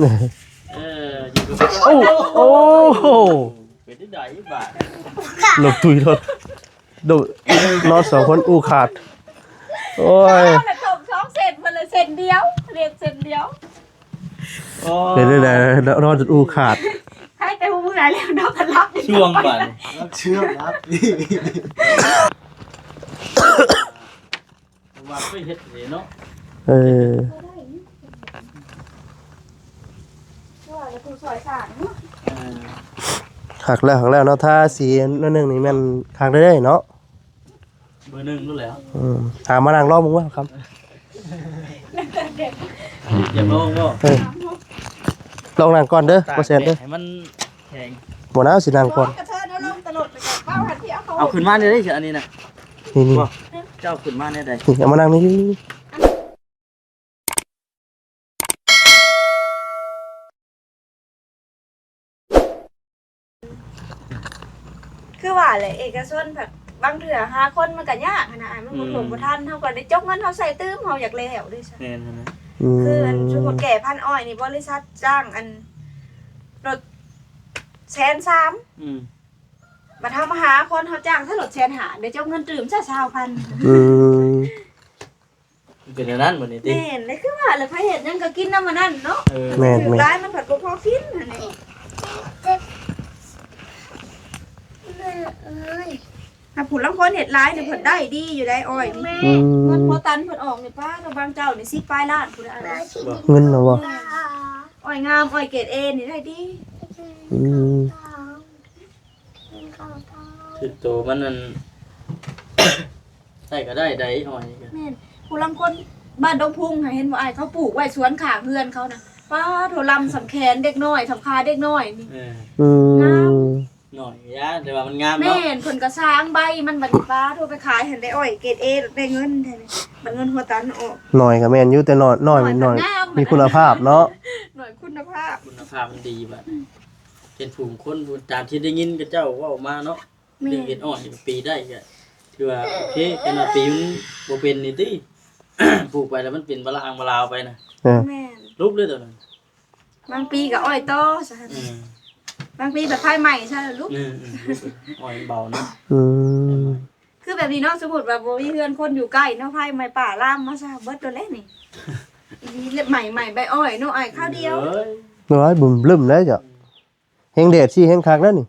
ເອີ ຢູ່ກັບ ໂອ້ ໂອ້ໂຫ ເປັນຈັ່ງໃດບາດ ລົບຕຸຍລົດ ໂດ ນອນສອງຄົນອູຂາດ ໂອ້ຍ ເຮົານະຕົບສອງເສັ້ນ ເພິ່ນລະເສັ້ນດຽວ ລຽກເສັ້ນດຽວ ໂອ້ຍ ເປັນຈັ່ງໃດ ນອນຈົນອູຂາດ ໃຜແຕ່ຮູ້ເມື່ອຍແລ້ວ ນອນບໍ່ຫຼັບ ຊ່ວງບາດນີ້ ເຊື່ອງນະ ວ່າໄປເຮັດເດ້ເນາະ ເອີ ວ່າແລ້ວຜູ້ຊ່ອຍສ້າງເນາະ ເອີ ຄັກແລ້ວ ຄັກແລ້ວເນາະ ທາສີໜ້ອຍໜຶ່ງນີ້ແມ່ນຄັກເດ້ເນາະ ເບີໜຶ່ງໂລດແຫຼະ ອືມ ຖາມມານັ່ງລອງເບິ່ງວ່າຄຳ ຢາກລອງບໍ່ ເອີ ລອງນັ່ງກ່ອນເດີ ຕາກ ບໍ່ແຊນເດີ ແດດໃຫ້ມັນແຂງ ບໍ່ນາ ຊິນັ່ງກ່ອນ ກະເທີນເອົາລົງຕະຫຼົດໄປກ່ອນ ເອົາຫັ້ນທີ່ເອົາເຂົ້າ ເອົາຂຶ້ນມາແນວໃດ ອັນນີ້ນະ ນີ້ໆ ບໍ່ ເຈົ້າເອົາຂຶ້ນມາແນວໃດ ນີ້ ເອົາມານັ່ງນີ້ ຄືວ່າແຫຼະ ເອກະຊົນພັດບາງເທື່ອຫາຄົນມັນກະຍາກຫັ້ນນະ ອ້າຍ ມັນບໍ່ ອືມ ຖ້ວມບໍ່ທັນ ເຮົາກໍໄດ້ຈົກເງິນເຮົາໃຊ້ຕື່ມ ເຮົາຢາກແລ້ວເດ້ ແມ່ນຫັ້ນນະ ອືມ ຄືອັນສົມມຸດແກ່ພັນອ້ອຍນີ້ ບໍລິສັດຈ້າງອັນລົດແສນສາມ ອືມ ບັດເຮົາມາຫາຄົນ ເຮົາຈ້າງໃຊ້ລົດແສນຫ້າ ໄດ້ຈົກເງິນຕື່ມຊະຊາວພັນ ອືມ ເປັນແນວນັ້ນບັດນີ້ຕິ ແມ່ນ ແລ້ວຄືວ່າແຫຼະ ໃຜເຮັດຫຍັງກໍກິນນຳອັນນັ້ນເນາະ ເອີ ແມ່ນໆ ຫຼາຍມັນພັດບໍ່ພໍກິນຫັ້ນແຫຼະ ຖ້າຜູ້ລາງຄົນເຮັດຫຼາຍນີ້ເພິ່ນໄດ້ດີຢູ່ໄດ໋ ອ້ອຍນີ້ ອືມ ເງິນຫົວຕັນເພິ່ນອອກນີ້ ປ້າ ແຕ່ບາງເຈົ້ານີ້ສິບປາຍລ້ານພຸ້ນນະ ເງິນນະບໍ່ ອ້ອຍງາມ ອ້ອຍເກຣດເອນີ້ໄດ້ດີ ອືມ ຄືໂຕມັນນັ້ນ ໃຊ້ກໍໄດ້ໄດ໋ ອ້ອຍນີ້ກໍ ແມ່ນ ຜູ້ລາງຄົນບ້ານດົງພຸງຫັ້ນ ເຫັນບໍ່ອ້າຍ ເຂົາປູກໄວ້ສວນຂ້າງເຮືອນເຂົານະ ປ້າໂທ້ ລຳສ່ຳແຂນເດັກນ້ອຍ ສ່ຳຂາເດັກນ້ອຍນີ້ ເອີ ອືມ ງາມ ໜ້ອຍຢ່າ ແຕ່ວ່າມັນງາມເນາະ ແມ່ນ ເພິ່ນກໍສ້າງໃບມັນ ບັດນີ້ປ້າໂທ້ ໄປຂາຍຫັ້ນໄດ້ອ້ອຍເກຣດເອ ໄດ້ເງິນແທ້ນີ້ ບັດເງິນຫົວຕັນອອກ ໜ້ອຍກໍແມ່ນຢູ່ ແຕ່ໜ້ອຍ ໜ້ອຍ ໜ້ອຍມັນໜ້ອຍ ມີຄຸນນະພາບເນາະ ໜ້ອຍຄຸນນະພາບ ຄຸນນະພາບມັນດີບັດ ເປັນຜູ້ຄົນ ຕາມທີ່ໄດ້ຍິນເຂົາເຈົ້າເວົ້າມາເນາະ ແມ່ນ ເລື່ອງເຮັດອ້ອຍນີ້ ປີໄດ້ກໍຖືວ່າໂອເຄ ແຕ່ວ່າປີມັນບໍ່ເປັນນີ້ຕິ ປູກໄປແລ້ວມັນເປັນບະລາງບະລາວໄປນະ ເອີ ແມ່ນ ຫຼຸບເລີຍຕອນນັ້ນ ບາງປີກໍອ້ອຍຕໍ່ຊະ ເອີ ບາງປີກໍໄຟໄໝ້ຊະ ຫຼຸບ ເອີ ເອີ ຫຼຸບ ອ້ອຍມັນເບົານະ ອືມ ຄືແບບນີ້ເນາະ ສົມມຸດວ່າບໍ່ມີເຮືອນຄົນຢູ່ໃກ້ເນາະ ໄຟໄໝ້ປ່າລາມມາຊະ ເບິດໂດນແລ້ວນີ້ ອີ່ຫຼີ ໄໝ້ ໄໝ້ໃບອ້ອຍເນາະ ອ້າຍ ຄາວດຽວ ເອີຍ ໂອ້ຍ ບຶ້ມບຶ້ມເລີຍເຈົ້າ ແຮງແດດຊີ້ແຮງຄັກແລ້ວນີ້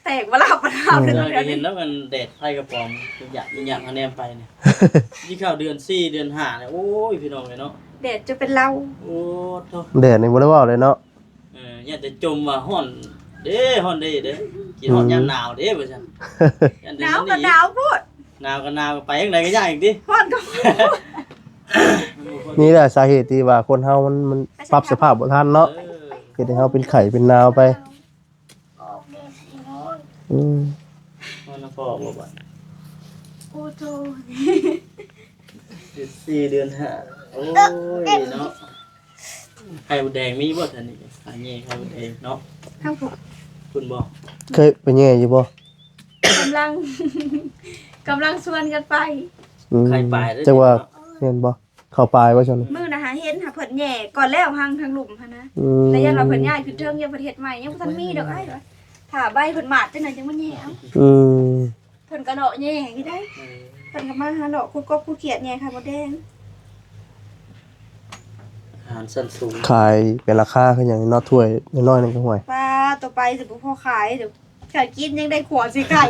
ແຕກບໍ່ລາບບໍ່ລາວ ເອີ ເລີຍ ເຈົ້າກໍເຫັນແລ້ວ ມັນແດດໄຟກະປອມ ຢາກ ຢາກເອົາແນມໄປນີ້ ນີ້ເຂົ້າເດືອນສີ່ເດືອນຫ້າແລ້ວ ໂອ້ຍ ພີ່ນ້ອງເອີຍເນາະ ແດດຈະເປັນເລົາ ໂອ້ໂທ້ ແດດນີ້ບໍ່ໄດ້ເວົ້າເລີຍເນາະ ເອີ ຢ້ານແຕ່ຈົ່ມວ່າຮ້ອນເດ້ ຮ້ອນເດ້ເດ້ ຄິດຮອດ ອືມ ຍາມໜາວເດ້ວ່າຊັ້ນ ຢ້ານແຕ່ ໜາວກໍໜາວໂພດ ໜາວກໍໜາວ ໄປທາງໃດກໍຍາກອີກຕິ ຮ້ອນກໍຮ້ອນ ນີ້ແຫຼະສາເຫດທີ່ວ່າຄົນເຮົາມັນ ມັນປັບສະພາບບໍ່ທັນເນາະ ເອີ ເຮັດໃຫ້ເຮົາເປັນໄຂ້ເປັນໜາວໄປ ອືມ ມັນພໍບໍ່ບັດ ໂອ້ໂທ້ ເດືອນສີ່ເດືອນຫ້າ ໂອ້ຍເນາະ ໄຂ່ມົດແດງມີບໍ່ແຖວນີ້ ຫາແຍ່ໄຂ່ມົດແດງເນາະ ທາງພຸ້ນ ພຸ້ນບໍ່ ເຄີຍໄປແຍ່ຢູ່ບໍ່ ກຳລັງ ກຳລັງຊວນກັນໄປ ອືມ ໄຂ່ປາຍເດ້ ຈັກວ່າ ເນາະ ແມ່ນບໍ່ ເຂົ້າປາຍບໍ່ຊັ້ນ ມື້ນະຫາເຫັນຫາເພິ່ນແຍ່ກ່ອນແລ້ວ ຮັງທາງລຸ່ມຫັ້ນນະ ອືມ ແຕ່ຢ້ານວ່າເພິ່ນຍ້າຍຂຶ້ນເທິງ ຍັງເພິ່ນເຮັດໃໝ່ ຍັງບໍ່ທັນມີດອກອ້າຍວ່າ ຖ້າໃບເພິ່ນໝາດຈັ່ງໃດຈັ່ງມາແຍ່ເອົາ ອືມ ເພິ່ນກໍເລາະແຍ່ຢູ່ໄດ໋ ເອີ ເພິ່ນກໍມາຫາເລາະຂຸດກົບຂຸດຂຽດແຍ່ໄຂ່ມົດແດງ ອາຫານຊັ້ນສູງ ຂາຍເປັນລາຄາຄືຫຍັງເນາະ ຖ້ວຍນ້ອຍໆ ໜຶ່ງກໍຫ່ວຍ ປາ ຕໍ່ໄປຊິບໍ່ພໍຂາຍດອກ ຖ້າກິນຍັງໄດ້ຂົວຊິໄກ່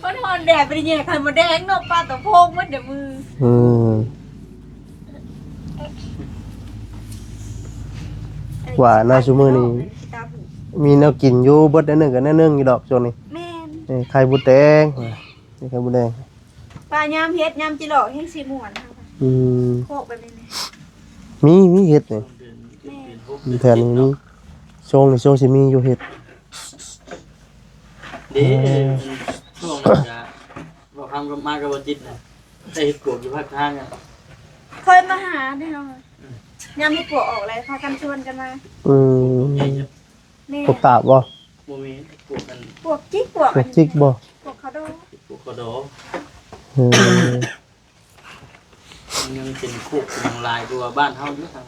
ມັນຮ້ອນແດດ ໄປແຍ່ໄຂ່ມົດແດງເນາະ ປາໂຕໂພງໝົດເດະມື ອືມ ວ່າເນາະ ຊຸມື້ນີ້ມີແນວກິນຢູ່ ເບິດແນວໜຶ່ງກໍແນວໜຶ່ງຢູ່ດອກຊ່ວງນີ້ ແມ່ນ ເອີ ໄຂ່ມົດແດງ ໄຂ່ມົດແດງ ປາຍາມເຫັດຍາມຈິເລາະແຮ່ງຊິມ່ວນ ອືມ ໂຄກແບບນີ້ ມີ ມີເຫັດນີ້ ແມ່ນ ແຖວນີ້ມີ ຊ່ວງນີ້ຊ່ວງຊິມີຢູ່ເຫັດ ເດ້ ເອີ ຊ່ວງນີ້ກະ ບໍ່ຄຳກັບມາກັບບໍ່ຈິດນະ ໄດ້ເຫັດປວກຢູ່ພາກທາງອະ ເຄີຍມາຫາເດ້ເຮົາ ອືມ ຍາມເຫັດປວກອອກແລ້ວ ພາກັນຊວນກັນມາ ອືມ ແມ່ນ ພວກຕາບບໍ່? ບໍ່ແມ່ນ ພວກອັນ ພວກຈິກ ພວກ ພວກຈິກບໍ່? ພວກເຂົາດໍ ພວກເຂົາດໍ ເອີ ມັນຍັງເປັນໂຄກເປັນຫຍັງຫຼາຍກວ່າບ້ານເຮົາຢູ່ທາງ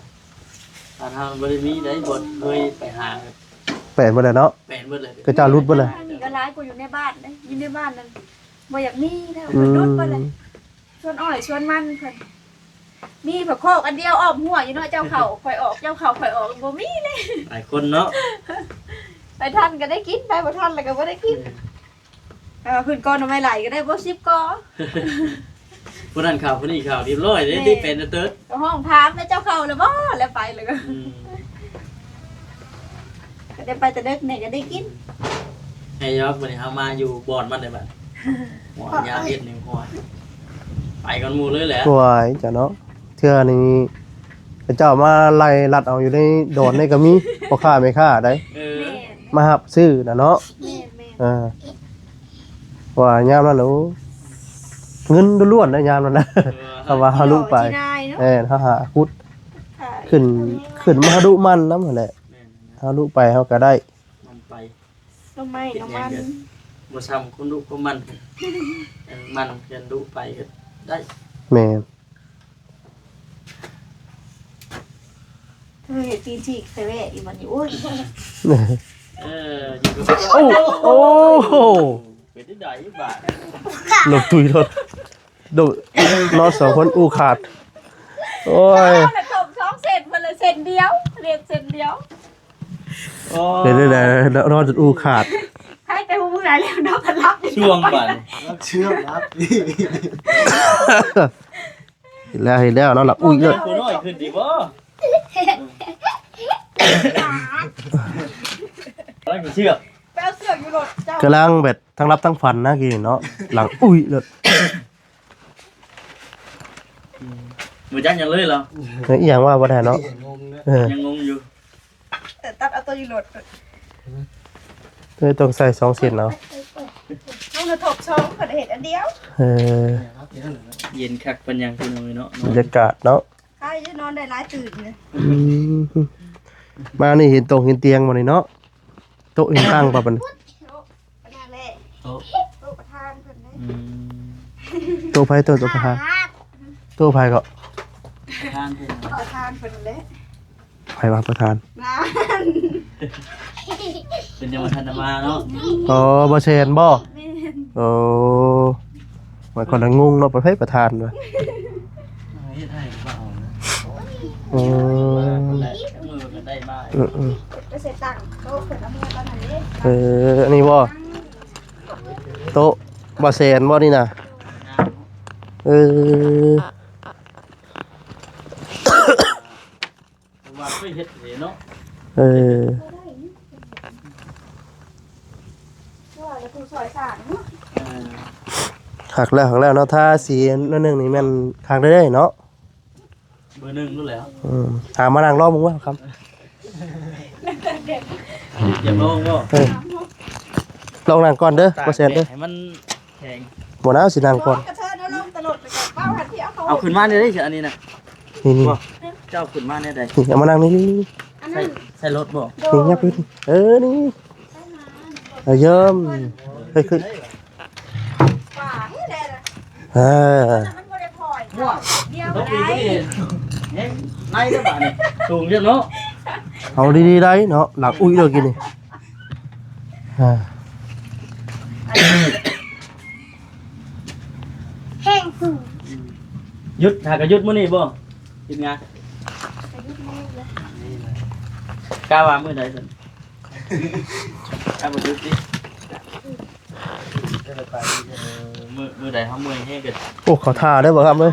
ບ້ານເຮົາບໍ່ໄດ້ມີໃດ ບໍ່ເຄີຍໄປຫາ ແປນເບິດແລ້ວເນາະ ແປນເບິດເລີຍ ເຂົາເຈົ້າຫຼຸດເບິດແລ້ວ ນີ້ກໍຫຼາຍກວ່າຢູ່ໃນບ້ານເດ້ ຢູ່ໃນບ້ານນັ້ນບໍ່ຢາກມີແລ້ວ ອືມ ເພິ່ນຫຼຸດເບິດແລ້ວ ສວນອ້ອຍສວນມັນເພິ່ນ ມີພະຄອກອັນດຽວອ້ອມຮົ້ວຢູ່ເນາະ ເຈົ້າເຂົ້າຂ້ອຍອອກ ເຈົ້າເຂົ້າຂ້ອຍອອກ ບໍ່ມີເລີຍ ຫຼາຍຄົນເນາະ ໄປທັນກໍໄດ້ກິນ ໄປບໍ່ທັນແລ້ວກໍບໍ່ໄດ້ກິນ ອືມ ເອີ ຂຶ້ນກໍໜໍ່ໄມ້ຫຼາຍກໍໄດ້ບໍ່ສິບກໍ ຜູ້ນັ້ນເຂົ້າ ຜູ້ນີ້ເຂົ້າ ຮຽບຮ້ອຍເດ້ ແມ່ນ ຕິເປັນເຕີດ ກໍຮ້ອງຖາມແລ້ວ ເຈົ້າເຂົ້າແລ້ວບໍ່ ແລ້ວໄປແລ້ວກໍ ອືມ ກໍໄດ້ໄປແຕ່ເດິກນີ້ກໍໄດ້ກິນ ໃຫ້ຍອກ ມື້ນີ້ເຮົາມາຢູ່ບ່ອນມັນໄດ້ບັດ ຫົວຍາມເຮັດນີ້ ຫົວ ໄປກ່ອນໝູ່ເລີຍແຫຼະ ໂອ້ຍ ເຈົ້າເນາະ ເທື່ອນີ້ເຂົາເຈົ້າມາໄລ່ລັດເອົາຢູ່ໃນດອນນີ້ກໍມີ ພໍ່ຄ້າແມ່ຄ້າໃດ ເອີ ແມ່ນ ມາຮັບຊື້ນະເນາະ ແມ່ນໆ ເອີ ວ່າຍາມນັ້ນ ໂອ້ ເງິນລ້ວນໆ ໄດ໋ຍາມນັ້ນນະ ເອີ ເຂົາວ່າເຮົາລຸໄປ ທີ່ນາຍເນາະ ແມ່ນ ເຮົາຫາຂຸດ ຂາຍ ຂຶ້ນ ຂຶ້ນມາຫາດຸໝັ່ນນຳຫັ້ນແຫຼະ ແມ່ນໆ ເຮົາລຸໄປເຮົາກໍໄດ້ ມັນໄປ ໜໍ່ໄມ້ ເຮັດຫຍັງ ໜໍ່ມັນ ກໍບໍ່ຊ່ຳຄົນດຸຄົນໝັ່ນ ເອີ ໝັ່ນກັນດຸໄປກໍໄດ້ ແມ່ນ ເອີ ຕີນຈີກໃສ່ແວ່ອີກບັດນີ້ ໂອ້ຍ ເອີ ຢູ່ກັບ ໂອ້ ໂອ້ໂຫ ເປັນຈັ່ງໃດບາດ ລົງຕຸ້ຍໂລດ ໂດ ນອນສອງຄົນອູ້ຂາດ ໂອ້ຍ ເອົາລະຕົບສອງເສັ້ນ ເພິ່ນລະເສັ້ນດຽວ ລຽນເສັ້ນດຽວ ໂອ້ຍ ເປັນຈັ່ງໃດ ນອນຈົນອູ້ຂາດ ໃຫ້ແຕ່ຮູ້ເມື່ອຍແລ້ວເນາະ ກໍຫຼັບຢູ່ ຊ່ວງບັດນີ້ ເຊື່ອມຫຼັບ ເຫັນແລ້ວ ເຫັນແລ້ວ ນອນຫຼັບອຸ້ຍເລີຍ ຜູ້ນ້ອຍຂຶ້ນດີບໍ່ ກຳລັງເຊື່ອມ ໄປເອົາເຊືອກຢູ່ລົດເຈົ້າ ກຳລັງແບບທັງຫຼັບທັງຝັນນະກີ້ເນາະ ຫຼັບອຸ້ຍເລີຍ ອືມ ບໍ່ຈັກຫຍັງເລີຍເນາະ ເອີ ອີ່ຫຍັງວ່າບໍ່ໄດ້ເນາະ ຍັງງົງເນາະ ເອີ ຍັງງົງຢູ່ ເອີ ຕັດເອົາຕົວຢູ່ລົດ ເອີ ຕ້ອງໃສ່ສອງເສັ້ນເອົາ ເຮົານະທົບສອງ ເພິ່ນເຮັດອັນດຽວ ເອີ ເຢັນຄັກປານຫຍັງພີ່ນ້ອງເອີຍເນາະ ບັນຍາກາດເນາະ ໃຄຢູ່ ນອນໄດ້ຫຼາຍຕື່ນເລີຍ ອືມ ມານີ້ເຫັນຕົງເຫັນຕຽງບໍ່ນີ້ເນາະ ໂຕະເຫັນຕັ່ງບໍ່ບັດນີ້ ໂຕະ ອັນນັ້ນແຫຼະ ໂຕະ ໂຕະປະທານເພິ່ນເດ້ ອືມ ໂຕະໃຜ ໂຕະ ໂຕະປະທານ ໂຕະໃຜກໍ ປະທານເພິ່ນ ປະທານເພິ່ນແຫຼະ ໃຜວ່າປະທານ ນັ້ນ ເພິ່ນຍັງບໍ່ທັນໄດ້ມາເນາະ ອໍ ບໍ່ແຊນບໍ່ ແມ່ນ ໂອ້ ມັນກໍລະງົງເນາະ ປະເພດປະທານວ່າ ເຮັດໃຫ້ບໍ່ເອົານະ ອືມ ມື້ກໍໄດ້ມາ ອືມໆ ໄປໃສ່ຕັ່ງໂຕະເພິ່ນເອົາເມືອຕອນນັ້ນເດ້ ເອີ ອັນນີ້ບໍ່ ໂຕະບໍ່ແຊນບໍ່ນີ້ນະ ເອີ ວ່າເຄີຍເຮັດເດເນາະ ເອີ ວ່າແລ້ວຜູ້ຊ່ອຍສ້າງເນາະ ເອີ ຄັກແລ້ວ ຄັກແລ້ວເນາະ ທາສີໜ້ອຍໜຶ່ງນີ້ແມ່ນຄັກເດ້ເນາະ ເບີໜຶ່ງໂລດແຫຼະ ອືມ ຫາມານັ່ງລອງເບິ່ງວ່າຄຳ ຢາກລອງບໍ່ ເອີ ລອງນັ່ງກ່ອນເດີ ບໍ່ແຊນເດີ ໃຫ້ມັນ ແຂງ ບໍ່ນາ ຊິນັ່ງກ່ອນ ກະເທີນເອົາລົງຕະຫຼົດ ແລ້ວກໍເປົ່າຫັນທີ່ເອົາເຂົ້າ ເອົາຂຶ້ນມາແນວໃດ ອັນນີ້ນະ ນີ້ໆ ບໍ່ ເຈົ້າຂຶ້ນມາແນວໃດ ນີ້ ເອົາມານັ່ງນີ້ ອັນນັ້ນ ໃສ່ ໃສ່ລົດບໍ່ ໂດຍ ນີ້ຫຍັບຢູ່ນີ້ ເອີ ນີ້ ເອີ ເຍິ້ມ ເຮີ້ຍ ຂຶ້ນ ວ່າເຮັດແລ້ວນະ ເອີ ມັນບໍ່ໄດ້ພໍຍ ດຽວກໍໄດ້ ແຮງໃນເດີບາດນີ້ ສູງເດີເນາະ ເອົາດີໆໄດ໋ເນາະ ຫຼັກອຸ້ຍເດີກິນນີ້ ອ່າ ແຮງສູງ ຢຸດ ຫາກະຢຸດມື້ນີ້ບໍ່? ຢຸດງານ ກະຢຸດມື້ນີ້ແຫຼະ ກະວ່າມື້ໃດຊັ້ນ? ກະບໍ່ຢຸດຕິ ເອີ ມື້ ມື້ໃດເຮົາເມື່ອຍແຮງກະ ໂອ້ ເຂົ້າທ່າເດີບໍ່ຄຳເອີຍ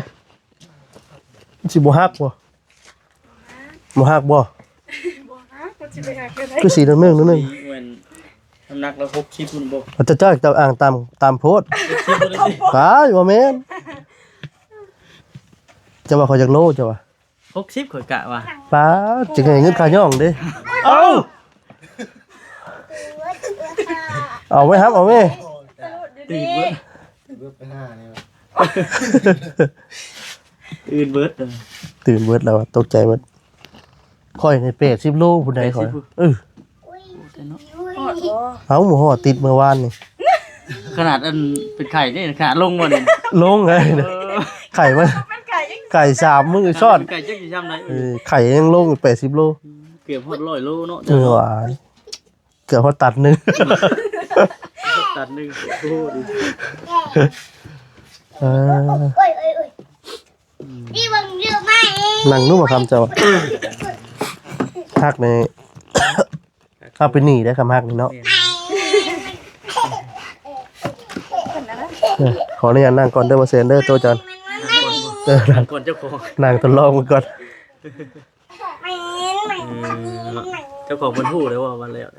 ມັນຊິບໍ່ຫັກບໍ່? ບໍ່ຫັກບໍ່? ບໍ່ຫັກ ມັນຊິໄປຫັກແນວໃດ? ຄືຊິໜຶ່ງໆ ໜຶ່ງໆ ແມ່ນ ນ້ຳໜັກລາວຫົກສິບພຸ້ນບໍ່? ອາດຈະຈ້ອຍເຈົ້າອ້າງຕ່ຳ ຕ່ຳໂພດ ຫົກສິບພຸ້ນຕິ ຕາຍ ບໍ່ແມ່ນ ເຈົ້າວ່າຂ້ອຍຈັກໂລ ເຈົ້າວ່າ? ຫົກສິບ ຂ້ອຍກະວ່າ ປາດ ຈຶ່ງໃຫ້ເງິນຄ່າຍ້ອງເດ້ ເອົ້າ ເອົາໄວ້ຮັບ ເອົາແມ່ ຕື່ນເບີດ ເບິດໄປຫ້າແລ້ວ ຕື່ນເບີດ ຕື່ນເບີດແລ້ວ ຕົກໃຈເບີດ ຂ້ອຍນີ້ແປດສິບໂລພຸ້ນໃດ໋ຂ້ອຍ ແປດສິບ ເອີ ຮອດບໍ່? ເອົ້າ ບໍ່ຮອດ ຕິດເມື່ອວານນີ້ ຂະໜາດອັນເປັນໄຂ້ນີ້ ຂະໜາດລົງບໍ່ນີ້ ລົງໄງ ເອີ ໄຂ້ມັນ ເປັນໄຂ້ຍັງ ໄກ່ສາມມື້ຊ້ອນ ໄກ່ຈັກຊິຊ່ຳໃດ ເອີ ໄຂ່ຍັງລົງແປດສິບໂລ ເກືອບຮອດຮ້ອຍໂລເນາະ ເອີ ຫວາຍ ເກືອບຮອດຕັນໜຶ່ງ ຮອດຕັນໜຶ່ງ ໂອ້ ດີ ເອີ ໂອ້ຍ ໂອ້ຍ ໂອ້ຍ ອືມ ນີ້ເບິ່ງເຍອະມາກເອງ ນັ່ງດູບໍ່ຄຳເຈົ້າ ຮັກນີ້ ເຮົາເປັນໜີ້ເດ້ ຄຳຮັກນີ້ເນາະ ແມ່ນ ເອີ ຂໍອະນຸຍາດນັ່ງກ່ອນເດີ ບໍ່ແຊນເດີ ໂຕຈອນ ນັ່ງກ່ອນ ເອີ ນັ່ງ ນັ່ງກ່ອນເຈົ້າຂອງ ນັ່ງທົດລອງເບິ່ງກ່ອນ ເອີ ເຈົ້າຂອງເພິ່ນຮູ້ແລ້ວວ່າວັນແລ້ວ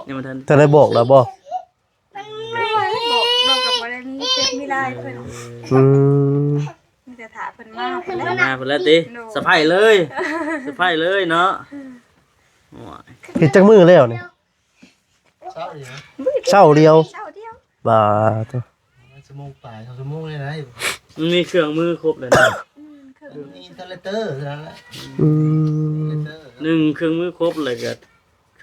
ຍັງບໍ່ທັນ ທ່ານໄດ້ບອກແລ້ວບໍ່? ບອກ ບອກ ບອກກັບບໍ່ໄດ້ມີເຟສມີໄລນ໌ເພິ່ນ ອືມ ມີແຕ່ຖ້າເພິ່ນມາ ເພິ່ນມາເພິ່ນແລ້ວຕິ ໂດຍ ສະໄພເລີຍ ສະໄພເລີຍເນາະ ໂອ້ຍ ເຮັດຈັກມື້ແລ້ວນີ້? ເຊົ້າດຽວ ເຊົ້າດຽວ ເຊົ້າດຽວ ບາດໂທ້ ຊົ່ວໂມງປາຍ ສອງຊົ່ວໂມງໄດ້ໄດ ມັນມີເຄື່ອງມືຄົບແລ້ວນະ ອືມ ເຄື່ອງ ມີອິນສະເລເຕີເທົ່ານັ້ນແຫຼະ ອືມ ອິນສະເລເຕີ ໜຶ່ງ ເຄື່ອງມືຄົບ ແລ້ວກໍ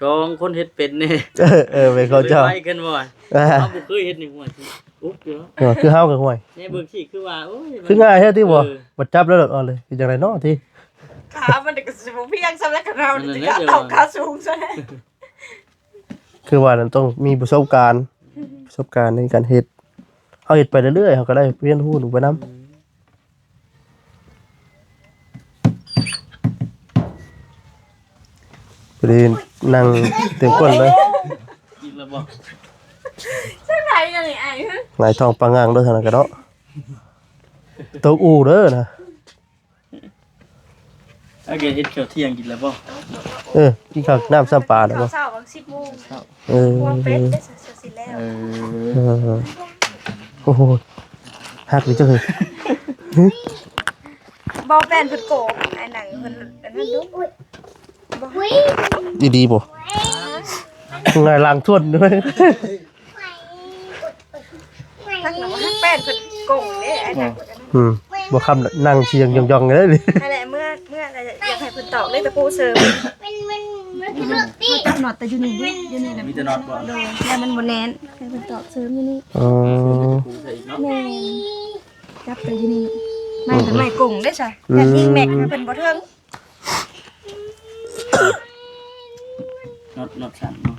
ສອງ ຄົນເຮັດເປັນແດ່ ເອີ ເອີ ແມ່ນຂອງເຈົ້າ ໄປກັນບໍ່ ອ່າ ເຮົາບໍ່ເຄີຍເຮັດນີ້ ຫ້ວຍ ອຸບຢູ່ ເອີ ຄືເຮົາກໍ ຫ້ວຍ ໃນເບິ່ງຊີ້ຄືວ່າ ໂອ້ຍ ຄືງ່າຍແທ້ຕິບໍ່ ເອີ ບັດຈັບແລ້ວ ເອົາເລີຍ ເປັນຈັ່ງໃດເນາະຕິ ຂາມັນກໍຊິບໍ່ພຽງສ່ຳແລ້ວ ຂະເຮົານີ້ ອັນນັ້ນແຫຼະ ຈະເອົາຂາສູງຊະແລ້ວ ຄືວ່ານັ້ນຕ້ອງມີປະສົບການ ປະສົບການໃນການເຮັດ ເຮົາເຮັດໄປເລື້ອຍໆ ເຮົາກໍໄດ້ຮຽນຮູ້ໄປນຳ ອືມ ພໍດີນັ່ງເຕັມກົ້ນເລີຍ ອີກແລ້ວບໍ່ ຈັ່ງໃດອັນນີ້ອ້າຍ ຫງາຍທ້ອງປາງງາງເດີ້ ທາງນັ້ນກະເນາະ ຕົກອູ່ເດີ້ນະ ອາເກດເຮັດເຂົ້າທ່ຽງກິນແລ້ວບໍ່? ເອີ ກິນເຂົ້ານ້ຳຊ້ຳປາແລ້ວບໍ່? ເຊົ້າ ເຊົ້າ ສິບໂມງ ເອີ ຫົວເປັດໄດ້ ຊິແລ້ວ ເອີ ເອີ ໂອ້ໂຫ ຮັກນີ້ເຈົ້າເອີຍ ບໍ່ແປນເພິ່ນໂກງ ອ້າຍນັ່ງເພິ່ນອັນນັ້ນດຸ ບໍ່ ອີ່ດີບໍ່? ຫງາຍຫຼັງທວນດ້ວຍ ຮັກນະບໍ່ຮັກແປນເພິ່ນກົງເດ້ ອືມ ບໍ່ຄຳນັ່ງສຽງຢອງໆເດ້ ຫັ້ນແຫຼະ ເມື່ອ ເມື່ອ ຢາກໃຫ້ເພິ່ນຕອກເລກຕະປູເສີມ ມັນ ມັນ ມັນ ເຮົາຈັບນັອດແຕ່ຢູ່ນີ້ເດ້ ຢູ່ນີ້ນະ ມີແຕ່ນັອດບໍ່? ໂດຍ ແລ້ວມັນບໍ່ແໜ້ນ ໃຫ້ເພິ່ນຕອກເສີມຢູ່ນີ້ ອໍ ຕະປູໃສ່ອີກເນາະ ແມ່ນ ຈັບແຕ່ຢູ່ນີ້ ໄມ້ເປັນໄມ້ກົງເດ້ຊະ ອືມ ແມ່ນຍິງແມັກໃຫ້ເພິ່ນບໍ່ເຖິງ ນັອດ ນັອດສັ່ນເນາະ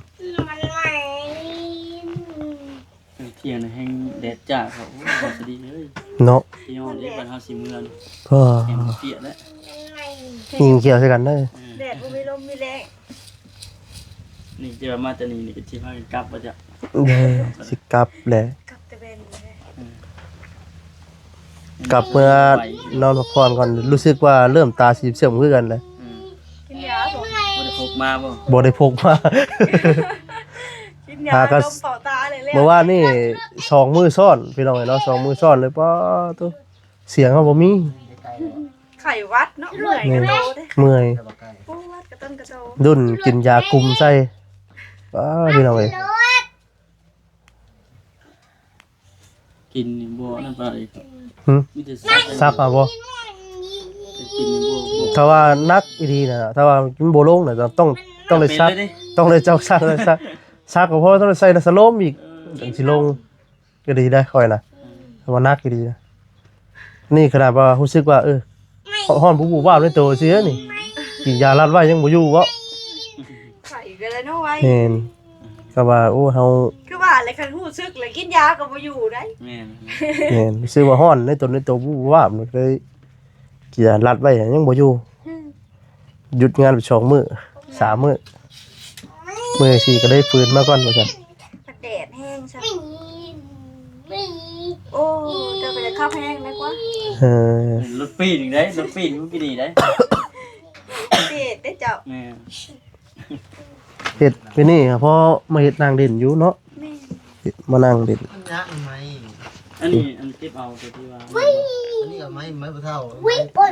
ມັນໄໝ້ ເອີ ທ່ຽງນະແຮງແດດຈ້າເຂົາ ໂອ້ຍ ສະດີເອີຍ ເນາະ ທີ່ຮອດເດ້ ບັດເຮົາຊິເມືອນ ກໍແຮງປຽກແລ້ວ ຍິງຂຽວໃສ່ກັນເດີ ເອີ ແດດບໍ່ມີລົມມີແລ້ງ ນີ້ຈະມາແຕ່ນີ້ ນີ້ກໍຊິພາກັນກັບບໍ່ຈັກ ເອີ ຊິກັບແຫຼະ ກັບແຕ່ແບນນີ້ແຫຼະ ເອີ ກັບເມືອນອນພັກຜ່ອນກ່ອນ ຮູ້ສຶກວ່າເລີ່ມຕາສີເຊື່ອມຄືກັນແຫຼະ ອືມ ກິນຢາບໍ່? ບໍ່ໄດ້ພົກມາບໍ່? ບໍ່ໄດ້ພົກມາ ກິນຢາ ຫາກໍ ລົມເຂົ້າຕາເລີຍ ເມື່ອວານນີ້ສອງມື້ຊ້ອນ ພີ່ນ້ອງເອີຍເນາະ ສອງມື້ຊ້ອນເລີຍ ປາໂຕ ສຽງເຮົາບໍ່ມີ ໄຂ້ຫວັດເນາະ ເມື່ອຍ ແມ່ນ ກະໂຕເດ້ ເມື່ອຍ ປວດກະຕົ້ນກະໂຕ ດຸ່ນກິນຢາກຸມໃສ່ ປາ ພີ່ນ້ອງເອີຍ ກິນນີ້ບໍ່ນັ້ນປານໃດ ຫື ມີແຕ່ສັກ ສັກເອົາບໍ່ ກິນນີ້ບໍ່ ບໍ່ ຖ້າວ່າໜັກອີ່ຫຼີນະ ຖ້າວ່າມັນບໍ່ລົງນະ ຕ້ອງ ຕ້ອງໄດ້ສັກ ເປັນເລີຍເດ້ ຕ້ອງໄດ້ເຈົ້າສັກ ສັກ ສັກກໍພໍ ຕ້ອງໄດ້ໃສ່ສະໂລມອີກ ເອີ ຈັ່ງຊິລົງ ກໍດີໄດ໋ຂ້ອຍນະ ອືມ ວ່າໜັກອີ່ຫຼີນະ ນີ້ຂະໜາດວ່າຮູ້ສຶກວ່າ ເອີ ຮ້ອນ ຮ້ອນບູບວາບໃນໂຕຊື່ນີ້ ອືມ ກິນຢາລັດໄວ້ຍັງບໍ່ຢູ່ເບາະ ໄຂ້ກໍເລີຍເນາະໄວ ແມ່ນ ກໍວ່າ ໂອ້ ເຮົາ ຄືວ່າແຫຼະ ຄັນຮູ້ສຶກແລ້ວກິນຢາກໍບໍ່ຢູ່ໄດ໋ ແມ່ນ ແມ່ນ ຮູ້ສຶກວ່າຮ້ອນໃນຕົນໃນໂຕບູບວາບ ກໍເລີຍກິນຢາລັດໄວ້ຍັງບໍ່ຢູ່ ອືມ ຢຸດງານໄປສອງມື້ ສາມມື້ ມື້ທີສີ່ກໍໄດ້ຟື້ນມາກ່ອນວ່າຊັ້ນ ແດດແຮງຊະ ໂອ້ ເຈົ້າກໍຢາກຂັບແຮງໄດ້ກວ່າ ເອີ ລົດປີນອີກໄດ໋ ລົດປີນຄືກີ້ນີ້ໄດ໋ ເດດເດ້ເຈົ້າ ແມ່ນ ເຮັດໄປນີ້ ພໍມາເຮັດນັ່ງຫຼິ້ນຢູ່ເນາະ ແມ່ນ ເຮັດມານັ່ງຫຼິ້ນ ອັນນີ້ ອັນເກັບເອົາຕົວທີ່ວ່າ ອັນນີ້ເອົາໄມ້ ໄມ້ຜູ້ເຖົ້າ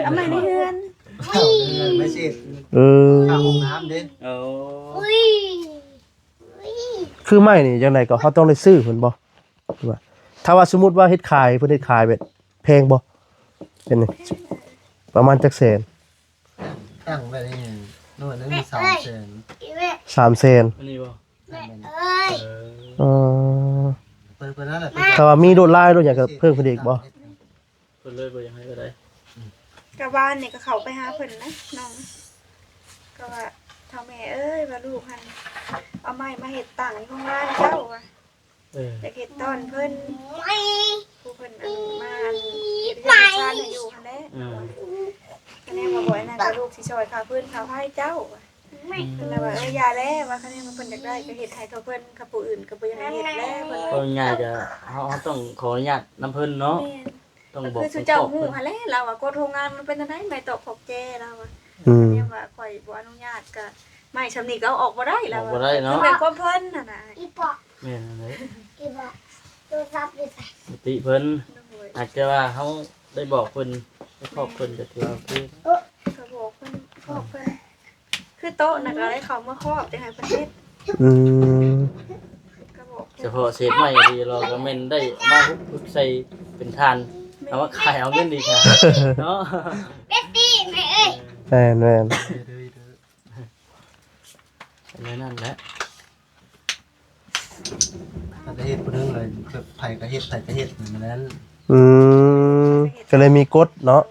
ເອົາໄມ້ໃນເຮືອນ ເອີ ຂ້າງຫ້ອງນ້ຳເດ້ ໂອ້ ຄືໄມ້ນີ້ຈັ່ງໃດກໍເຮົາຕ້ອງໄດ້ຊື້ເພິ່ນບໍ່? ວ່າ ຖ້າວ່າສົມມຸດວ່າເຮັດຂາຍ ເພິ່ນເຮັດຂາຍແບບແພງບໍ່? ເປັນ ປະມານຈັກແສນ? ຕັ້ງໄວ້ນີ້ໜ້ອຍໜຶ່ງສາມແສນ ສາມແສນ ອັນນີ້ບໍ່? ແມ່ນ ເອີ ເອີ ເພິ່ນ ເພິ່ນນັ້ນແຫຼະ ຖ້າວ່າມີລວດລາຍລວດຫຍັງກໍເພີ່ມຂຶ້ນອີກບໍ່? พิ่ນເລີຍບໍ່ຢາກໃຫ້ກໍໄດ້. ກໍບ້ານນີ້ກໍເຂົ້າໄປຫາເພິ່ນນະນ້ອງ ກໍວ່າ ເຖົ້າແມ່ເອີຍ ວ່າລູກຫັ້ນເອົາໄມ້ມາເຮັດຕັ່ງຢູ່ຂ້າງລ່າງເຈົ້າວ່າ ເອີ ຢາກເຮັດຕ້ອນເພິ່ນ ຜູ້ເພິ່ນອັນມາອັນເຮັດເຮືອນເຮັດຊານໃຫ້ຢູ່ຫັ້ນແຫຼະ. ອືມ ຄະແນນວ່າບໍ່ອັນນັ້ນກໍລູກຊິຊ່ອຍຄ່າຟືນຄ່າໄຟເຈົ້າວ່າ. ອືມ ເພິ່ນລະວ່າ ເອີ ຢ່າແຫຼະ ວ່າຄະແນນວ່າເພິ່ນຢາກໄດ້ກໍເຮັດໃຫ້ເທົ່າເພິ່ນ ຄັນຜູ້ອື່ນກໍບໍ່ຢາກໃຫ້ເຮັດແຫຼະ ເພິ່ນ ເວົ້າງ່າຍໆ ກໍເຮົາ ເຮົາຕ້ອງຂໍອະນຸຍາດນຳເພິ່ນເນາະ. ແມ່ນ ຕ້ອງບອກ ກໍຄືຊຸມເຈົ້າຮູ້ຫັ້ນແຫຼະ ລາວວ່າກົດໂຮງງານມັນເປັນຈັ່ງໃດ ໄມ້ຕອກຂອບແຈ ລາວວ່າ. ອືມ ຄະແນນວ່າຂ້ອຍບໍ່ອະນຸຍາດ ກໍໄມ້ຊ່ຳນີ້ກໍເອົາອອກບໍ່ໄດ້ ລາວວ່າ ອອກບໍ່ໄດ້ເນາະ ຄືແມ່ນຄວາມເພິ່ນຫັ້ນນະ. ແມ່ນຫັ້ນແຫຼະ ສະຕິເພິ່ນ ໂດຍ ອາດຈະວ່າເຮົາໄດ້ບອກເພິ່ນ ໄດ້ຂອບເພິ່ນ ກໍຖືວ່າໂອເຄ. ກໍບອກເພິ່ນ ຂອບເພິ່ນ ຄືໂຕະນະ ກໍໄດ້ເຂົ້າມາຄອບ ຈັ່ງໃຫ້ເພິ່ນເຮັດ. ອືມ ກໍບອກ ສະເພາະເສດໄມ້ດີ ລາວກໍແມ່ນໄດ້ມາຮຸກຝຶກໃສ່ເປັນຖ່ານ ແມ່ນ ເອົາມາຂາຍເອົາເງິນດີກວ່າເນາະ. ແມ່ນໆ ເປັນແນວນັ້ນແຫຼະ. ຖ້າໄດ້ເຮັດຜູ້ໜຶ່ງເລີຍ ໃຜກໍເຮັດ ໃຜກໍເຮັດແນວນັ້ນ. ອືມ ກໍເລີຍມີກົດເນາະ.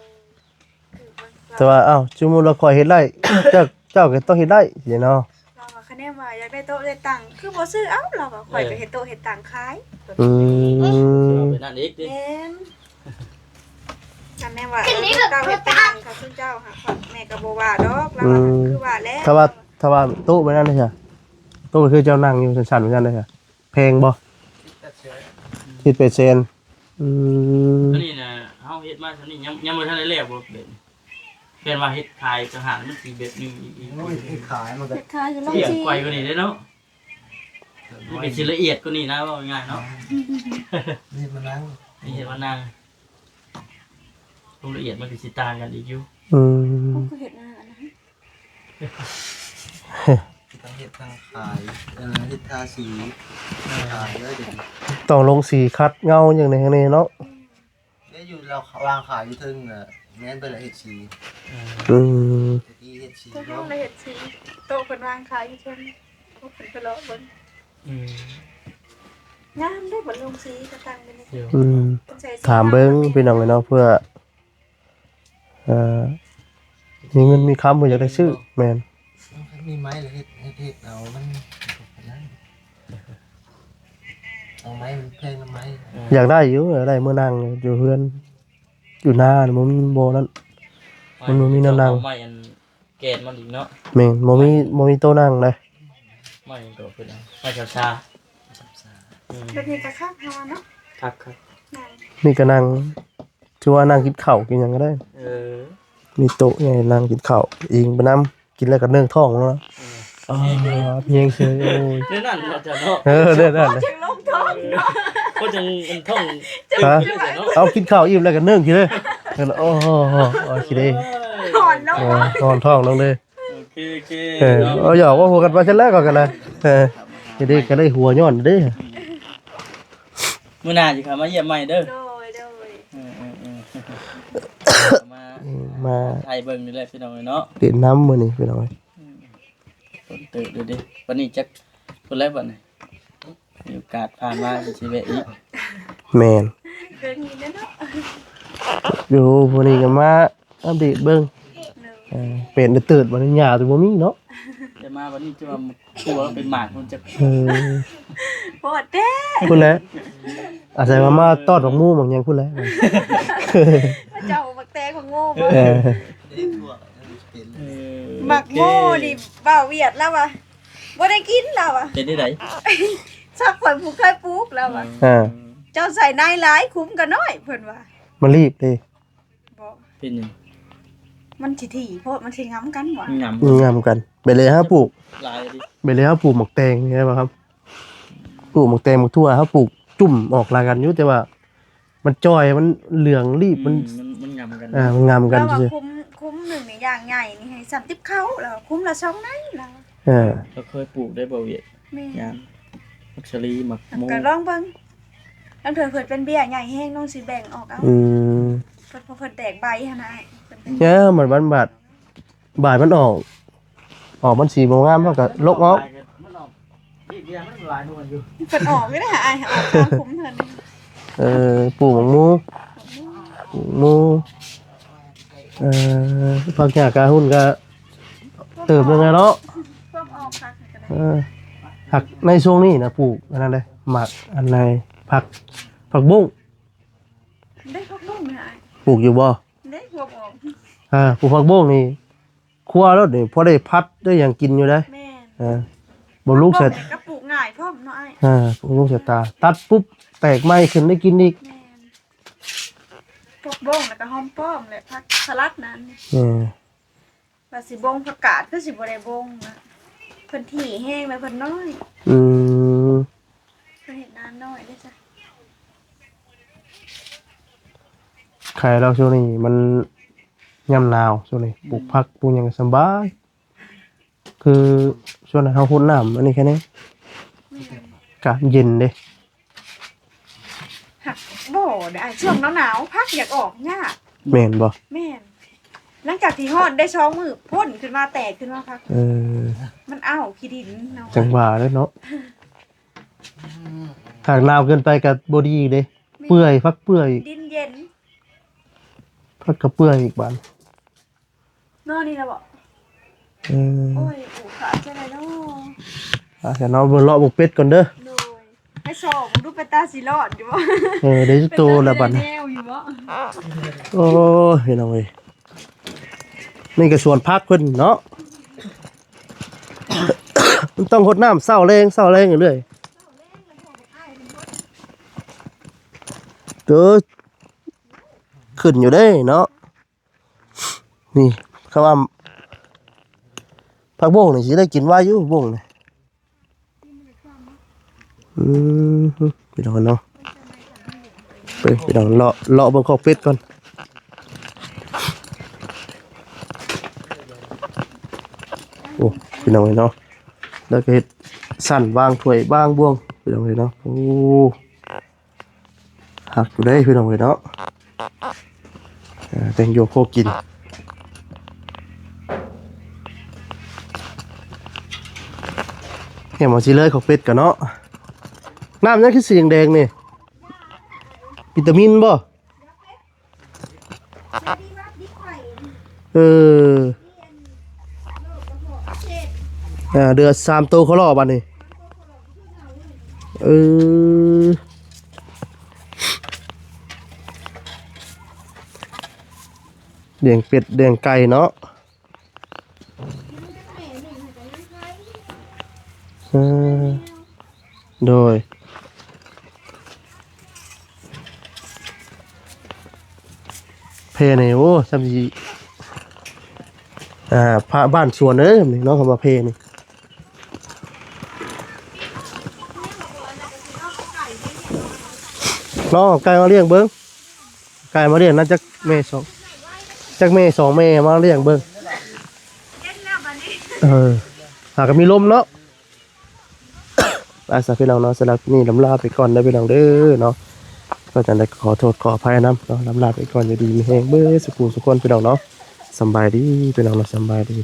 ແຕ່ວ່າ ອ້າວ ສົມມຸດວ່າຂ້ອຍເຮັດໄດ້ ເຈົ້າ ເຈົ້າກໍຕ້ອງເຮັດໄດ້ຊີ້ເນາະ. ລາວວ່າຄະແນນວ່າຢາກໄດ້ໂຕະໄດ້ຕັ່ງ ຄືບໍ່ຊື້ເອົາ ລາວວ່າ ຂ້ອຍກໍເຮັດໂຕະເຮັດຕັ່ງຂາຍ. ອືມ ເອົາໄປນັ້ນອີກຕິ. ແມ່ນ ຄະແນນວ່າ ເອີ ເຈົ້າເຮັດໄປຫັ້ນ ຄັນຊຸມເຈົ້າຫາ ແມ່ກໍບໍ່ວ່າດອກ ລາວວ່າ ອືມ ຄືວ່າແຫຼະ. ຖ້າວ່າ ຖ້າວ່າໂຕະໄປນັ້ນເດ ໂຕະຄືເຈົ້ານັ່ງຢູ່ສັ້ນໆ ໄປຊັ້ນເດ ແພງບໍ່? ເຈັດແປດແສນ. ອືມ ອັນນີ້ນະ ເຮົາເຮັດມາສ່ຳນີ້ ຍັງ ຍັງບໍ່ທັນໄດ້ແລ້ວບໍ່? ແມ່ນ ແມ່ນວ່າເຮັດຂາຍຕ່າງຫາກ ມັນຊິແບບໜຶ່ງອີກ. ໂອ້ຍ ເຮັດຂາຍມັນກໍ ເຮັດຂາຍກໍລອງ ລຽບກວ່ານີ້ເດ້ເນາະ. ມັນກໍຊິລະອຽດກວ່ານີ້ນະ ເວົ້າງ່າຍໆເນາະ. ນີ້ມານັ່ງ ນີ້ເຮັດມານັ່ງ ຄວາມລະອຽດມັນກໍຊິຕ່າງກັນອີກຢູ່. ອືມ ເຮົາກໍເຮັດໜ້າອັນນັ້ນ ທັງເຮັດທັງຂາຍ ເອີ ເຮັດທາສີ ຂາຍເລີຍ. ຕ້ອງລົງສີຂັດເງົາຫຍັງແດ່ເນາະ. ແມ່ນ ແມ່ນຢູ່ລາວວາງຂາຍຢູ່ເທິງ ແມ່ນເພິ່ນລະເຮັດສີ. ອືມ ຕະກີ້ເຮັດສີ ຕະກີ້ລະເຮັດສີ ໂຕະເພິ່ນວາງຂາຍຢູ່ເທິງ ພວກເພິ່ນໄປເລາະເບິ່ງ. ອືມ ງາມເດ້ ເພິ່ນລົງສີກະຕັ້ງຢູ່ນີ້. ອືມ ເພິ່ນໃສ່ສີ ຖາມເບິ່ງ ງາມ ພີ່ນ້ອງເອີຍເນາະ ເພື່ອ ເອີ ມີເງິນມີຄຳ ເພິ່ນຢາກໄດ້ຊື້. ແມ່ນ ເອົາ ຄັນມີໄມ້ລະເຮັດ ເຮັດ ເຮັດເອົາ ມັນ ເອົາໄມ້ມັນແພງນຳໄມ້. ເອີ ຢາກໄດ້ຢູ່ ຢາກໄດ້ມື້ນັ່ງຢູ່ເຮືອນ ຢູ່ນາມັນບໍ່ມີ ບໍ່ນັ້ນ ມັນບໍ່ມີແນວນັ່ງ. ເອົາໄມ້ອັນແກ່ນມັນອີກເນາະ. ແມ່ນ ບໍ່ມີ ບໍ່ມີໂຕະນັ່ງເດ້. ໄມ້ຫຍັງກໍເພິ່ນເອົາ ໄມ້ຊາຊາ. ອືມ ແບບນີ້ກໍຄັກເຮົາວ່າເນາະ. ຄັກໆ ນີ້ກໍນັ່ງ ຖືວ່ານັ່ງກິນເຂົ້າກິນຫຍັງກໍໄດ້. ເອີ ມີໂຕະໃຫຍ່ນັ່ງກິນເຂົ້າ ອີງໄປນຳ ກິນແລ້ວກໍເໜິ້ງທ້ອງເນາະ. ເອີ ເພງເຊີຍ ໂອ້ຍ ແນວນັ້ນເນາະ ເຈົ້າເນາະ. ເອີ ແນວນັ້ນ ເພາະຈັ່ງລົງທ້ອງເນາະ ເພາະຈັ່ງມັນທ້ອງ ຮະ ເອີເນາະ. ເອົາ ກິນເຂົ້າອີ່ມແລ້ວກໍເໜິ້ງຂີ້ເລີຍ. ໂອ້ໂຫ ໂອເຄເດ້ ຮ້ອນເນາະ ເອີ ຮ້ອນທ້ອງລົງເລີຍ. ໂອເຄ ໂອເຄ ເອີ ເນາະ ເອົາຫຍອກເວົ້າຫົວກັນໄປຊັ້ນແລ້ວກໍກັນນະ. ເອີ ເດ້ ກໍໄດ້ຫົວຍ້ອນເດ້. ມື້ໜ້າຊິເຂົ້າມາຢ້ຽມໃໝ່ເດີ. ໂດຍ ໂດຍ ເອີ ເອີ ເອີ ມາ ມາຖ່າຍເບິ່ງນີ້ແຫຼະພີ່ນ້ອງເອີຍເນາະ. ຫຼິ້ນນຳມື້ນີ້ພີ່ນ້ອງເອີຍ. ອືມ ຝົນຕົກເດີເດ້ ບັດນີ້ຈັກພຸ້ນແຫຼະບັດນີ້ ມີໂອກາດຜ່ານມາກໍຊິແວະອີກ. ແມ່ນ ເບິ່ງນີ້ແຫຼະເນາະ. ຢູ່ຜູ້ນີ້ກໍມາອັບເດດເບິ່ງ. ໂດຍ ເອີ ເປັນເຕີດໆ ບັດນີ້ຫຍ້າຈະບໍ່ມີເນາະ. ແຕ່ມາບັດນີ້ຈະວ່າ ຕົວເປັນໝາກມັນຈະ ເອີ ໂພດແທ້ ພຸ້ນແຫຼະ ອາໄສວ່າມາຕອດໝາກໝູໝາກຫຍັງພຸ້ນແຫຼະ. ເຈົ້າໝາກແຕງໝາກໂມບໍ່? ເອີ ເອີ ໝາກໂມນີ້ ໂອເຄ ບ່າວຫວຽດລາວວ່າບໍ່ໄດ້ກິນລາວວ່າ. ເປັນຈັ່ງໃດ? ສັກຂ້ອຍຜູ້ເຄີຍປູກລາວວ່າ. ເອີ ເຈົ້າໃສ່ໃນຫຼາຍ ຂຸມກໍນ້ອຍ ເພິ່ນວ່າ. ມັນລີບເດ້. ບໍ່ ເປັນຫຍັງ? ມັນຊິຖີ່ໂພດ ມັນຊິງຳກັນຫວາ? ງຳ ງຳກັນ. ແບບເລີຍເຮົາປູກ ຫຼາຍເດ້ ແບບເລີຍເຮົາປູກໝາກແຕງນີ້ໄດ້ບໍ່ຄັບ? ປູກໝາກແຕງ ໝາກຖົ່ວ ເຮົາປູກຈຸ້ມອອກຫຼາຍກັນຢູ່ ແຕ່ວ່າມັນຈ່ອຍ ມັນເຫຼືອງລີບ ອືມ ມັນ ມັນ ມັນງຳກັນ ເອີ ມັນງຳກັນ ລາວວ່າ ຊື່ໆ ຄຸ້ມ ຄຸ້ມໜຶ່ງນີ້ຢ່າງໃຫຍ່ນີ້ໃຫ້ສາມສິບເຂົ້າ ລາວວ່າຄຸ້ມລະສອງໃນລາວ. ເອີ ເຮົາເຄີຍປູກໄດ້ບໍ່ວຽດ? ແມ່ນ ຍາມ ໝາກສາລີ ໝາກໂມ ກໍລອງເບິ່ງ ລາງເທື່ອເພິ່ນເປັນເບ້ຍໃຫຍ່ແຮງ ນ້ອງຊິແບ່ງອອກເອົາ. ອືມ ເພິ່ນ ເພິ່ນແຕກໃບຫັ້ນນະ ເອີ ມັນ ມັນບາດ ບາດມັນອອກ ອອກມັນສີບໍ່ງາມ ເຮົາກໍລົກອອກ. ມັນອອກ ເບ້ຍມັນຫຼາຍກວ່າຢູ່ ເພິ່ນອອກຢູ່ເດ້ ອ້າຍ ອອກທາງຄຸ້ມເພິ່ນ. ເອີ ປູກໝາກໝູ ປູກໝູ່ ເອີ ຜັກຫຍ້າກາຮຸນກະເຕີບໜຶ່ງແລ້ວເນາະ. ເອີ ຜັກໃນຊ່ວງນີ້ນະປູກອັນນັ້ນເດ້ ໝາກອັນໃນ ຜັກ ຜັກບົ້ງ ເດ້ ຜັກບົ້ງນະອ້າຍ ປູກຢູ່ບໍ່? ເດ້ ຫົວອອກ ອ່າ ປູກຜັກບົ້ງນີ້ ຄົວໂລດນີ້ ພໍໄດ້ຜັດໄດ້ຫຍັງກິນຢູ່ເດ້. ແມ່ນ ອ່າ ບຳລຸງສາຍຕາ ກະປູກງ່າຍພ້ອມເນາະອ້າຍ. ອ່າ ບຳລຸງສາຍຕາ ຕັດປຸບແຕກໃໝ່ຂຶ້ນໄດ້ກິນອີກ. ແມ່ນ ຜັກບົ້ງແລ້ວກະຫອມປ້ອມ ແລະ ຜັກສະຫຼັດນັ້ນ. ເອີ ວ່າຊິບົ້ງຜັກກາດ ຄືຊິບໍ່ໄດ້ບົ້ງນະ ເພິ່ນຖີ່ແຮງ ແລະ ເພິ່ນນ້ອຍ. ອືມ ເພິ່ນເຮັດນານ້ອຍເດ້ຊະ. ໄຄລາວຊ່ວງນີ້ມັນຍາມໜາວ ຊ່ວງນີ້ ອືມ ປູກຜັກປູກຫຍັງກະສຳບາຍ ຄືຊ່ວງນັ້ນເຮົາຫົດນ້ຳອັນນີ້ແຄ່ນີ້ ແມ່ນ ກະເຢັນເດ້. ຫາກບໍ່ໄດ້ ຊ່ວງໜາວໆ ຜັກຢາກອອກຍາກ. ແມ່ນບໍ່? ແມ່ນ ຫຼັງຈາກທີ່ຮອດໄດ້ສອງມື້ ພົ້ນຂຶ້ນມາ ແຕກຂຶ້ນມາຜັກ. ເອີ ມັນເອົາຂີ້ດິນເນາະ ຈັ່ງວ່າແຫຼະເນາະ. ຫາກໜາວເກີນໄປກະບໍ່ດີເດ້. ແມ່ນ ເປື່ອຍ ຜັກເປື່ອຍ ດິນເຢັນ ຜັກກະເປື່ອຍອີກບາດ. ນອນນີ້ລະບໍ? ເອີ ໂອ້ຍ ໂອ ຂາດຈັ່ງໃດເນາະ. ອ່າ ຊັ້ນເນາະ ເບິ່ງເລາະເບິ່ງເປັດກ່ອນເດີ. ໂດຍ ໃຫ້ຊອກເບິ່ງດູ ເປັນຕາຊິລອດຢູ່ບໍ? ເອີ ໄດ້ຈັກໂຕລະບາດນີ້. ເປັນຕາຊິໄດ້ແນວຢູ່ບໍ? ໂອ້ຍ ພີ່ນ້ອງເອີຍ ນີ້ກະສວນຜັກເພິ່ນເນາະ. ມັນຕ້ອງຫົດນ້ຳເຊົ້າແລງ ເຊົ້າແລງຢູ່ເລື້ອຍ. ເອີ ຂຶ້ນຢູ່ເດ້ເນາະ. ນີ້ ຄຳວ່າຜັກບົ້ງນີ້ຊິໄດ້ກິນໄວຢູ່ ບົ້ງນີ້. ອືມ ພີ່ນ້ອງເນາະ ໄປ ພີ່ນ້ອງເລາະ ເລາະເບິ່ງຄອກເປັດກ່ອນ. ໂອ້ ພີ່ນ້ອງເອີຍເນາະ ແລ້ວກະເຮັດຊັ້ນວາງຖ້ວຍວາງບ່ວງ ພີ່ນ້ອງເອີຍເນາະ. ໂອ້ ຄັກຢູ່ເດ້ພີ່ນ້ອງເອີຍເນາະ. ເອີ ແຕ່ງຢູ່ພໍກິນ ແຮມວ່າຊິເລີຍຂອງເປັດກະເນາະ. ນ້ຳຫຍັງຄືສີແດງໆນີ້? ວິຕາມິນບໍ່? ເອີ ອ່າ ເດືອສາມໂຕໂຄລອບາດນີ້. ເອີ ລ້ຽງເປັດລ້ຽງໄກ່ເນາະ. ເອີ ໂດຍ ແພນີ້ ໂອ້ ຊ່ຳຊິ ອ່າ ພະບ້ານສວນເດີນີ້ເນາະ ຄຳວ່າແພນີ້. ລອງເອົາໄກ່ມາລ້ຽງເບິ່ງ ໄກ່ມາລ້ຽງນະ ຈັກແມ່ສອງ ຈັກແມ່ສອງແມ່ມາລ້ຽງເບິ່ງ. ເອີ ຫາກະມີລົມເນາະ. ໄປຊະພີ່ນ້ອງເນາະ ສຳລັບນີ້ລຳລາໄປກ່ອນເດີພີ່ນ້ອງເດີເນາະ. ກໍຈັ່ງໃດກໍຂໍໂທດຂໍອະໄພນຳເນາະ ລຳລາໄປກ່ອນ ຢູ່ດີມີແຮງເບິດສູ່ຜູ້ສູ່ຄົນພີ່ນ້ອງເນາະ. ສຳບາຍດີພີ່ນ້ອງເນາະ ສຳບາຍດີ.